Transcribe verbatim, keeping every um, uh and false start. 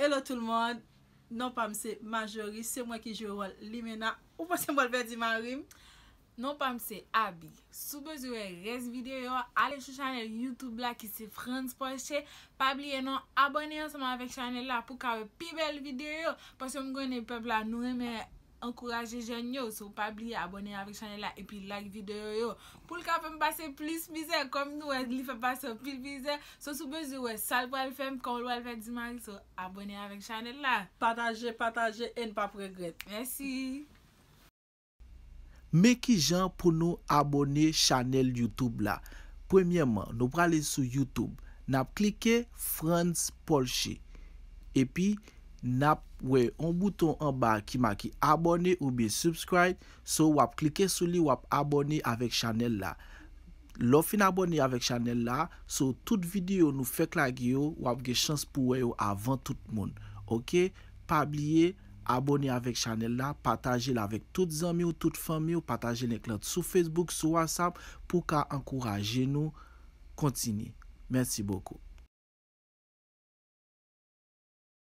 Hello tout le monde. Non pa m se Majorie, se mwen ki jwe wòl Limena. Ou panse m pral pèdi mari m? Non pa m se Abi. Si w bezwen wè rès videyo a, ale sou chanèl YouTube la ki se Frantz Porcher. Pa bliye non, abòne ansanm avèk chanèl la pou w ka wè pi bèl videyo. Paske m konnen pèp la nou renmen ankouraje jèn yo. So pa bliye abòne avèk chanèl la epi like videyo yo. Pou l ka fè m pase plis mizè, kòm nou wè li fè m pase anpil mizè. So si w bezwen wè sa l pral fè m, kòman l pral pèdi mari, so abòne avèk chanèl la. Pataje, pataje e n p ap regrèt. Mèsi. Men kijan pou nou abòne chanèl YouTube la. Premyèman, nou prale sou YouTube. N ap klike Frantz Porcher. Epi, n ap wè yon bouton anba ki make abòne oubyen subscribe. So, w ap klike sou li, w ap abòne avèk chanèl la. Lè w fin abòne avèk chanèl la, so tout videyo nou fèk lage yo, w ap gen chans pou wè yo avan tout moun. Oke? Pa bliye, abòne avèk chanèl la, pataje l avèk tout zanmi w, tout fanmi w, pataje link lan sou Facebook, sou WhatsApp, pou w ka ankouraje nou kontinye. Mèsi bokou.